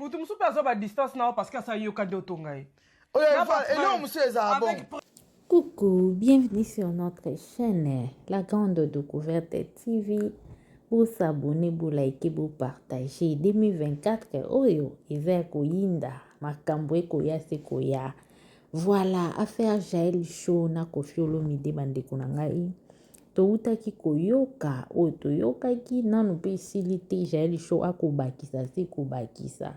Moto mosusu mpe azwa ba distance na yo parce que asa yoka nde otonga ye. Oyo eloko mosusu ezala bon. Coucou, bienvenue sur notre chaîne La Grande Découverte TV. Vous s'abonner, vous liker, vous partager. 2024 oyo eza ya koyinda makambo ekoya se koya. Voilà, affaire Jael Show na Koffi Olomide bandeko na ngai. Towutaki koyoka oyo toyokaki nanu pe esili te Jael show akobakisa se kobakisa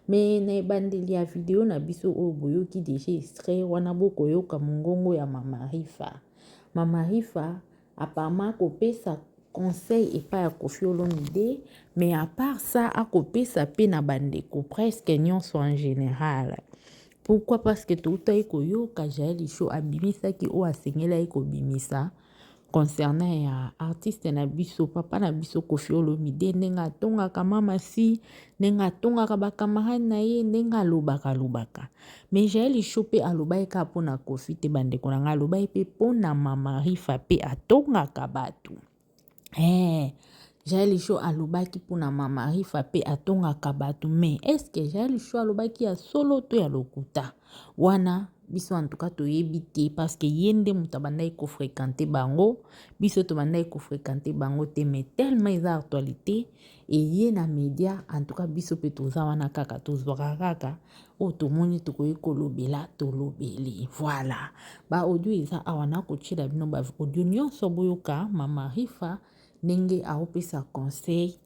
mais na ebandeli ya video na biso oyo boyoki dejà extrait wana bokoyoka mongongo ya mama Rifa. Mama Rifa apparemment akopesa conseil epai ya Koffi Olomide mais à part ça akopesa pe na bandeko presque nyonso en général. Pourquoi parce que toutaki koyoka Jael Show abimisaki oyo asengelaki kobimisa concernant ya artiste na biso papa na biso Koffi Olomide ndenge atongaka mama si ndenge atongaka ba camarade na ye ndenge alobaka alobaka mais Jael Show mpe alobaki kaka mpo na Koffi te bandeko na ngai alobaki mpe mpo na mama Rifa mpe atongaka bato. Eh, Jael Show alobaki pona mama Rifa pe atongaka bato mais est ce que Jael Show alobaki ya solo to ya lokuta? Wana biso en tout cas toyebi te parce que ye nde moto abandaki ko fréquenter bango, biso tobandaki ko fréquenter bango te mais tellement eza actualité eye na media en tout cas biso pe toza wana kaka tozwaka kaka oyo tomoni tokoki kolobela tolobeli voilà ba audio eza awa nakotiela bino ba audio nyonso boyoka mama Rifa ndenge aopesa conseil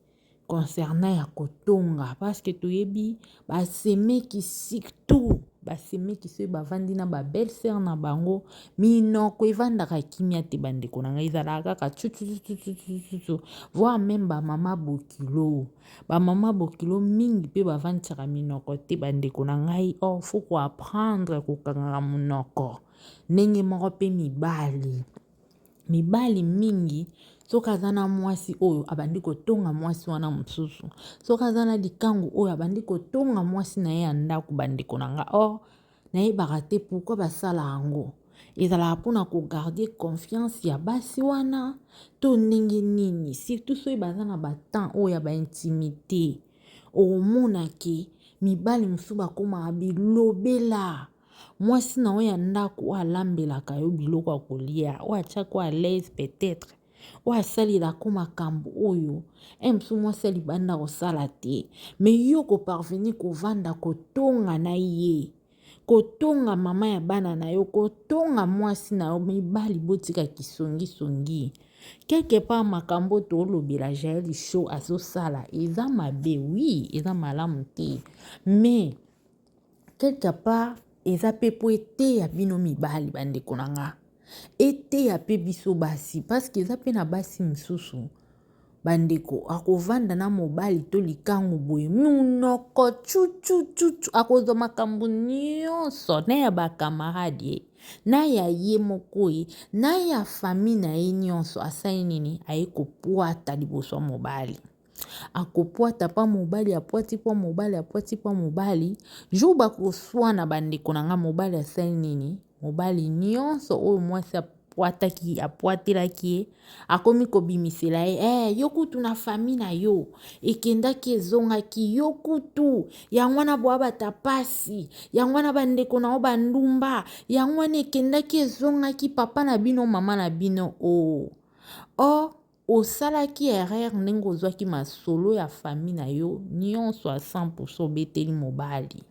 concernant ya kotonga parce que toyebi basemeki surtout basemeki soki bavandi na ba belle sœur na bango minoko evandaka kimia te bandeko na ngai ezalaka kaka tsutsutsutsutsutsu voire meme bamama bokilo Ba mama bokilo mingi pe bavandisaka minoko te bandeko na ngai or faut ko apprendre kokangaka monoko ndenge moko pe mibali mibali mingi soki aza na mwasi oyo abandi kotonga mwasi wana mosusu soki aza na likangu oyo abandi kotonga mwasi na ye ya ndako bandeko na ngai or Nayebaka te pourquoi basala yango. Ezalaka pona ko garder confiance ya basi wana to ndenge nini? Surtout soki baza na ba temps oyo ya ba intimite. Okomona ke mibali mosusu bakomaka bilobela. Mwasi na yo ya ndako oyo alambelaka yo biloko ya kolia, oyo atiaka yo à l'aise peut-etre, oyo asalelaka yo makambo oyo un mosusu mwasi ya libanda akosala te mais yo ko parvenir kovanda kotonga na ye kotonga mama ya bana na yo kotonga mwasi na yo mibali botika kisongisongi quelque part makambo tolobela Jael show azosala eza mabe oui eza malamu te mais quelque part eza pe po eteya bino mibali bandeko na nga eteya pe biso basi parce que eza pe na basi misusu bandeko akovanda na mobali to likangu boye munoko cucucucu akozwa makambo nyonso na ya bakamarade ye na ya ye moko ye na ya fami na ye nyonso asali nini aye kopwata liboso ya mobali akopwata pa mobali apwati pa mobali apwati pa mobali jour bakoswana bandeko na nga mobali asali nini mobali nyonso oyo mwasi apwataki apwatelaki ye akomi kobimisela ye eh, yo kutu na fami na yo ekendaki ezongaki yo kutu yango wana bwabata pasi yango wana bandeko na yo bandumba yango wana ekendaki ezongaki papa na bino mama na bino o oh. oh, Osalaki erreur ndenge ozwaki masolo ya famille na yo nionso à 100 pourcent obeteli mobali.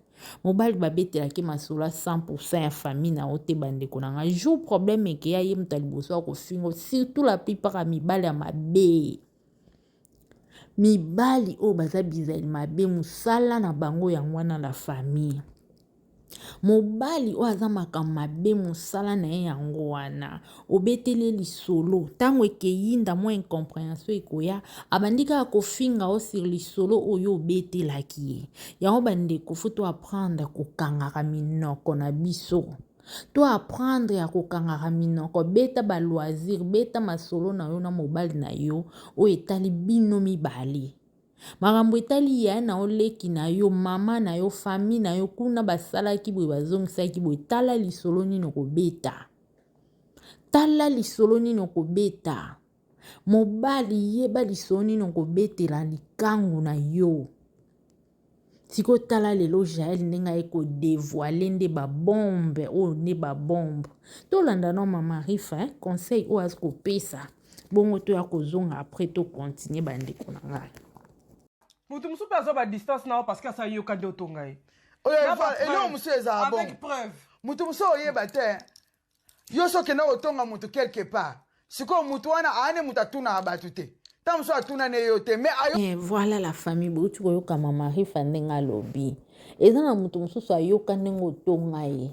Mobali babetelaki masolo à 100 pourcent ya famille na yo te bandeko na nga. Jour problème ekeya ye moto ya liboso akofinga surtout la plupart ya mibali ya mabe. Mibali oyo baza bizali mabe mosala na bango yango wana la famille. Mobali oyo aza makambo mabe mosala na ye yango wana obeteli ye lisolo ntango ekeyinda mwa incomprehension ekoya abandi kaka kofinga yo sur lisolo oyo obetelaki ye yango bandeko fo to apprendre kokangaka minoko na biso to apprendre ya kokangaka minoko beta ba loisir beta masolo na yo na mobali na yo oyo etali bino mibale Makambo etali yaya na yo, leki na yo, mama na yo, famille na yo, kuna basalaki boye, bazongisaki boye, tala lisolo nini okobeta. Tala lisolo nini okobeta. Mobali yeba lisolo nini okobetela likangu na yo. Sikoyo tala lelo Jael ndenge aye ko devoiler nde ba bombe oyo nde ba bombe. Tolanda nao mama Rifa hein, conseil oyo azo kopesa bongo toya kozonga après to continuer ba ndeko na ngai. Moto mosusu mpe azwa ba distance na yo parce que asa yoka nde otonga ye. Oyo eloko mosusu ezala bongo. Avec preuve. Moto mosusu oyeba te. Yo soki okenda kotonga moto quelque part. Sikoyo moto wana aane moto atunaka bato te. Ntango mosusu atuna ne yo te mais ayo. Eh, voilà la famille bouti koyoka mama Rifa ndenge alobi. Eza na moto mosusu ayoka ndenge otonga ye.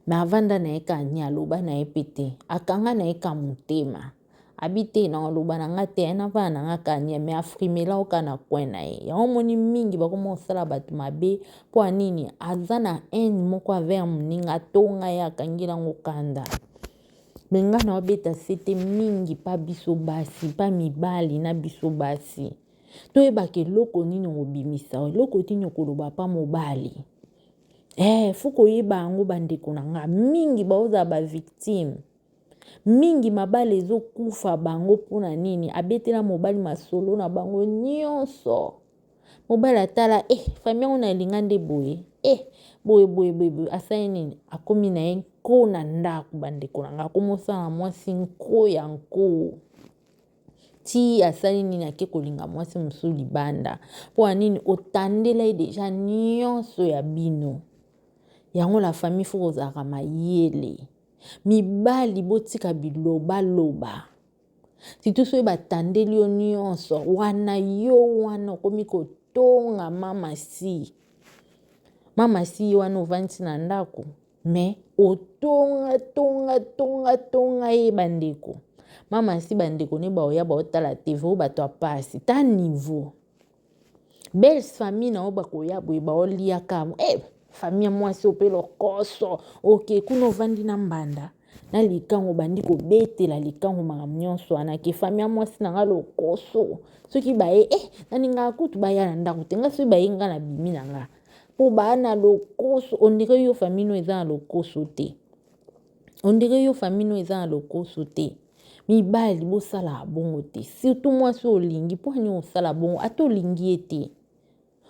Mais avanda na ye kaka nye aloba na ye pe te. Akanga na ye ka motema. Abi te na oloba na nga te navanda na nga kaka nye mais afrimela yo kaka na coin na ye. Yango omoni mingi bakoma kosala bato mabe mpo ya nini aza na haine moko envers moninga atonga ye akangeli yango kanda. Mais nga na obeta sete mingi pa biso basi pa mibali na biso basi. Toyebaka eloko nini okobimisa eloko nini okoloba pa mobali. Eh, faut koyeba yango bandeko na nga mingi baozala ba victime. Mingi mabala ezokufa bango mpona nini abetela mobali masolo na bango nyonso mobali atala eh famille yango nalinga nde boye eh boye boye boye boye asali nini akomi na ye nko na ndako bandeko na ngai akomi osala mwasi nko ya nko ti asali nini ake kolinga mwasi mosusu libanda mpo ya nini otandela ye deja nyonso ya bino yango la famille fo kozalaka mayele Mibali botika biloba loba. Surtout soki batandeli yo nyonso wana yo wana okomi kotonga mama si. Mama si ye wana ovandisi na ndako mais otonga tonga tonga tonga ye bandeko. Mama si bandeko ne baoya baotala TV oyo bato ya pasi ta niveau. Belle famille na yo bakoya boye baoliaka eh, famille ya mwasi oyo mpe lokoso oke kuna ovandi na mbanda na likango obandi kobetela likango makambo nyonso wana ke famille ya mwasi na nga lokoso soki baye eh, nalingaka kutu baya na ndako te nga soki baye nga na bimi na nga mpo baa na lokoso ondire yo famille no eza na lokoso te ondire yo famille no eza na lokoso te Mibali bosalaka bongo te surtout mwasi oyo olingi mpo nini osala bongo ata olingi ye te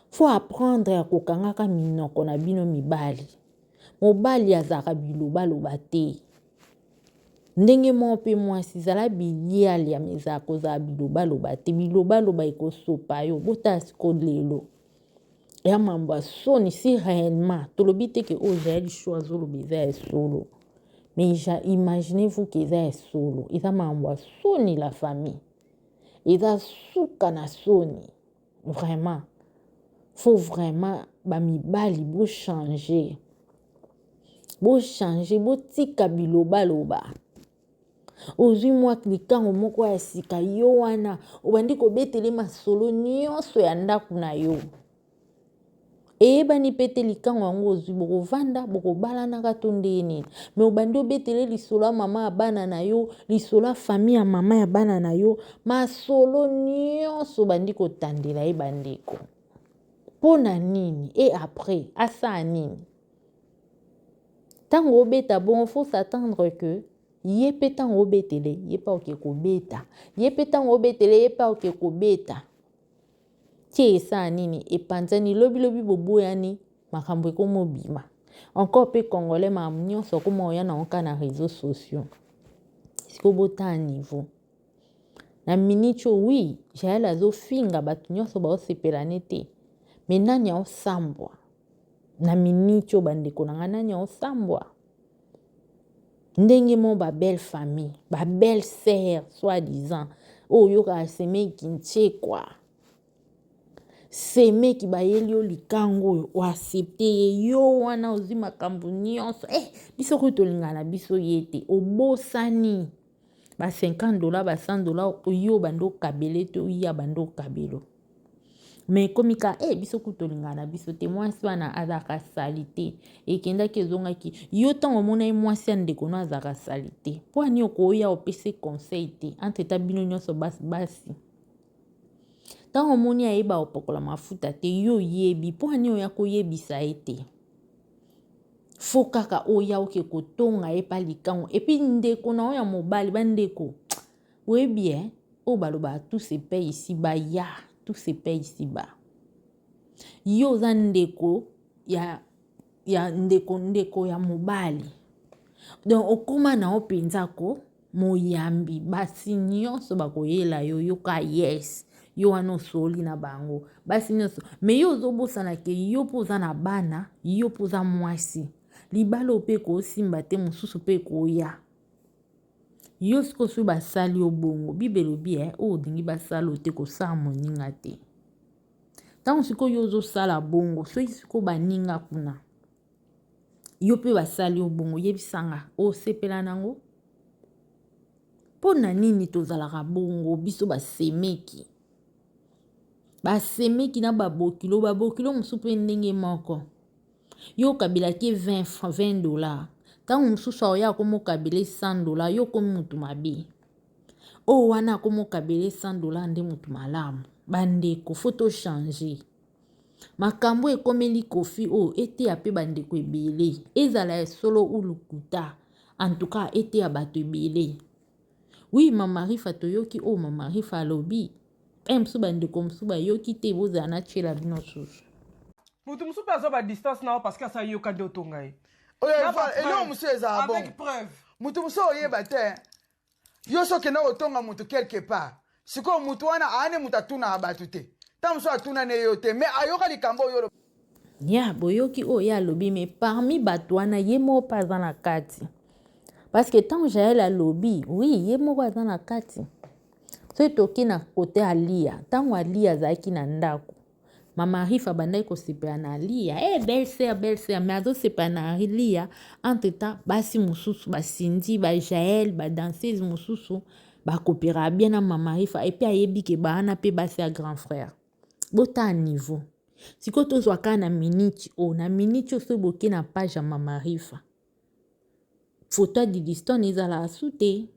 faut apprendre ya kokangaka minoko na bino mibali mobali azalaka bilobaloba te ndenge moko mpe mwasi zala bilialia me ezala kozala bilobaloba te bilobaloba ekosopa yo botala siko lelo ya mambo ya soni si réellement tolobi te ke oyo jael show azoloba eza ya solo mais ja, imaginez vous ke eza ya solo eza mambo ya soni la famille eza suka na soni vraiment faut vraiment bamibali bochange bochange botika bilobaloba Ozwi mwa likango moko ya sika, yo wana obandi kobetele masolo nyonso ya ndako na yo. Eyebani mpe te likango yango ozwi, bokovanda, bokobalanaka to ndenge nini. Me obandi obetele lisolo ya mama ya bana na yo, lisolo ya famille ya mama ya bana na yo, masolo nyonso obandi kotandela ye bandeko. Mpo na nini? Et après, asala nini? Ntango obeta bongo faut s'attendre que ye mpe ntango obetele ye mpe akoki kobeta ye mpe ntango obetele ye mpe akoki kobeta tie esala nini epanzani lobilobi boboyani makambo ekoma obima encore mpe congolais makambo nyonso akoma oya na oka na réseaux sociaux sikoyo botala niveau na minute oyo wi jael azofinga bato nyonso baosepela ne te me nani aosambwa Na minute oyo bandeko na ngai nani aosambwa ndenge moko ba belle famille ba belle sœur soit disant oyo oyokaka semeki ntshekwa semeki bayeli yo likango oyo oaccepte ye yo wana ozwi makambo nyonso eh, biso kutu tolingana na biso ye te obosani ba 50 dollars ba 100 dollars yo banda okabele te oya banda okabelo Mais ekomi ka eh biso kutu tolingaka na biso te mwasi wana azalaka salite ekendaki ezongaki yo ntango omonaki mwasi ya ndeko no azalaka salite mpo ani okoya opesi conseil te entre ta bino nyonso basi basi ntango omoni ayeba kopakola mafuta te yo oyebi mpo ani oya koyebisa ye te fo kaka oya oke kotonga ye pa likango epuis ndeko na yo ya mobali bandeko Oyebi eh, oyo balobaka tout se paye ici bas ya, tout se paye ici bas. Yo oza ndeko ya ya ndeko ndeko ya mobali. Donc okoma na yo mpenza ko moyambi basi nyonso bakoyela yo yoka yes yo wana osoli na bango basi nyonso me yo ozobosana ke yo mpo oza na bana yo mpo oza mwasi libala oyo mpe ekosimba te mosusu mpe ekoya yo sikoyo soki basali yo bongo bible elobi eh, oyo olingi basala yo te kosala moninga te ntango sikoyo yo ozosala bongo soki sikoyo baninga kuna yo mpe basali yo bongo yebisa nga osepela nango mpo na nini tozalaka bongo biso basemeki basemeki na babokilo babokilo mosusu mpe ndenge moko yo okabelaki ye 20 20 dollar ntango mosusu aoya akomi okabele 100 dollar yo okomi motu mabe oyo wana akomi okabele 100 dollar nde motu malamu bandeko fo tochange Makambo ekomeli Koffi oyo eteya pe ba ndeko ebele. Ezala ya solo ou lokuta. En tout cas eteya bato ebele. Oui mama Rifa toyoki oyo mama Rifa alobi. Pe mosusu ba ndeko mosusu bayoki te bozala na tiela bino susu. Moto mosusu pe azwa ba distance na yo parce que asa yoka nde otonga ye. Oyo eloko mosusu ezala bongo. Avec preuve. Moto mosusu oyeba te. Yo soki okenda kotonga moto quelque part sikoyo moto wana aa ne moto atunaka bato te ntango mosusu atuna ne yo te mais ayoka likambo oyo ya boyoki oyo ye alobi mais parmi bato wana ye moko mpe aza na kati parce que ntango jael alobi oui ye moko aza na kati soki toke na kote alia ntango alia azalaki na ndako Mama Rifa abandaki kosepela na Aliya. Eh, belle sœur, belle sœur, mais azosepela na Aliya. Entre temps, basi mosusu ba Cindy, ba Jael, ba danseuse mosusu bakopera bien na Mama Rifa et puis ayebi ke baana pe basi ya grand frère. Botala niveau. Sikoyo tozwa kaka na minute oyo, na minute oyo soki boke na page ya Mama Rifa. Photo ya Didistone ezalaka su te.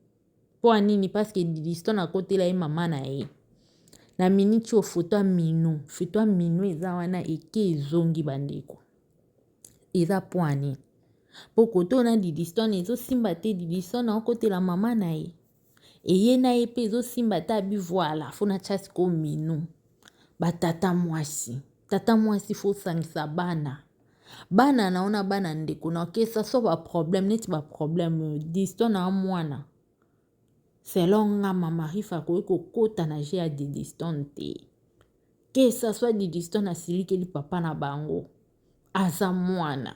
Mpo ya nini? Parce que Didistone akotela ye mama na ye. Na miniti oyo photo ya Minou, photo ya Minou eza wana eke ezongi bandeko. Eza mpo ya nini? Mpo kote oyo na Didistone ezosimba te, Didistone akotela mama na ye. Eye na ye mpe ezosimba te abi voilà, fo natya sikoyo Minou. Ba tata mwasi, tata mwasi fo osangisa bana. Bana na yo na bana ndeko na yo que ça soit ba problème neti ba problème oyo diston na mwana selon nga mama Rifa akoki kokota na jeu ya Didistone te que ça soit Didistone asilikeli papa na bango aza mwana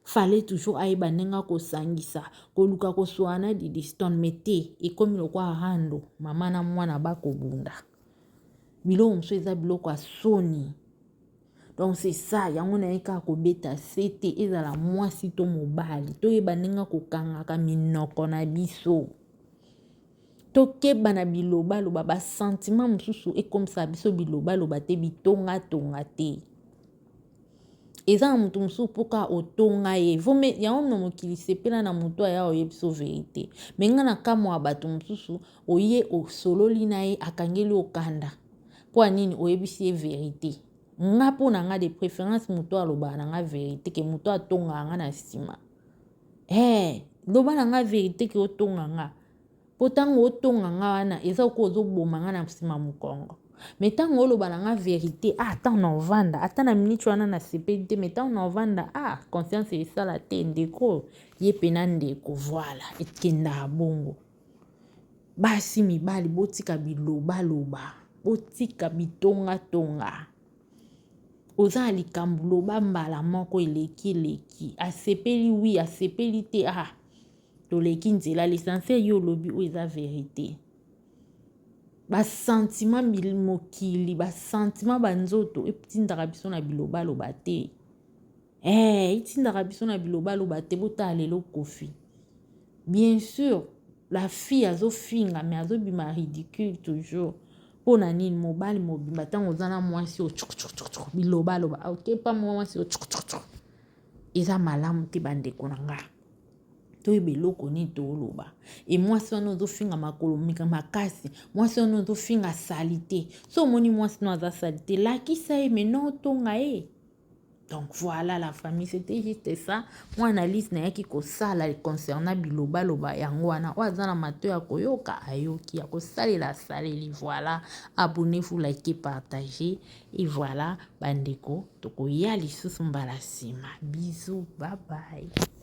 fallait toujours ayeba ndenge akosangisa koluka koswana na Didistone mais te ekomi lokola rando mama na mwana bakobunda biloko mosusu eza biloko ya soni Donc c'est ça, yango naye kaka kobeta sete ezala mwasi to mobali, toyeba ndenge kokangaka minoko na biso. Tokeba na bilobaloba, ba sentiment mosusu ekomisa biso bilobaloba te, bitongatonga te. Eza na moto mosusu mpo kaka otonga ye vome yango na mokili sepela na moto aya oyebi biso verite. Me nga na kamwa bato mosusu oye osololi na ye akangeli okanda. Mpo ya nini oyebisi ye verite? Nga mpo na nga de preference moto alobaka na nga verite ke moto atongaka nga na nsima. Hey, loba na nga verite ke otonga nga. Mpo ntango otonga nga wana eza okoki ozoboma nga na nsima mokongo. Me ntango oloba na nga verite, ah, ntango na ovanda, ata na miniti wana nasepeli te, me ntango na ovanda, ah, conscience esala te ndeko, ye pena ndeko, voilà, ekendaka bongo. Basi mibali botika bilobaloba, botika bitongatonga. Oza na likambo loba mbala moko eleki eleki. Asepeli oui, asepeli te ah. Toleki nzela l'essentiel yo olobi oyo eza verite. Ba sentiment mokili, ba sentiment ba nzoto etindaka biso na bilobaloba te. Eh, etindaka biso na bilobaloba te botala lelo Koffi. Bien sûr, la fille azofinga mais azobima ridicule toujours. Mpo na nini mobali mobimba ntango oza na mwasi oyo bilobaloba okepa mwasi oyo eza malamu te bandeko na nga toyeba eloko nini toloba e mwasi wana ozofinga makolo makasi mwasi wana ozofinga salite so omoni mwasi no aza salite lakisa ye me no otonga ye. Donc voilà la famille, c'était juste ça. Moi analyse nayaki kosala concernant bilobaloba yango wana. Oyo aza na matoi ya koyoka ayoki, ya kosalela asaleli. Voilà, abonnez-vous, likez, partagez. Et voilà, bandeko, tokoya lisusu mbala nsima. Bisous, bye bye.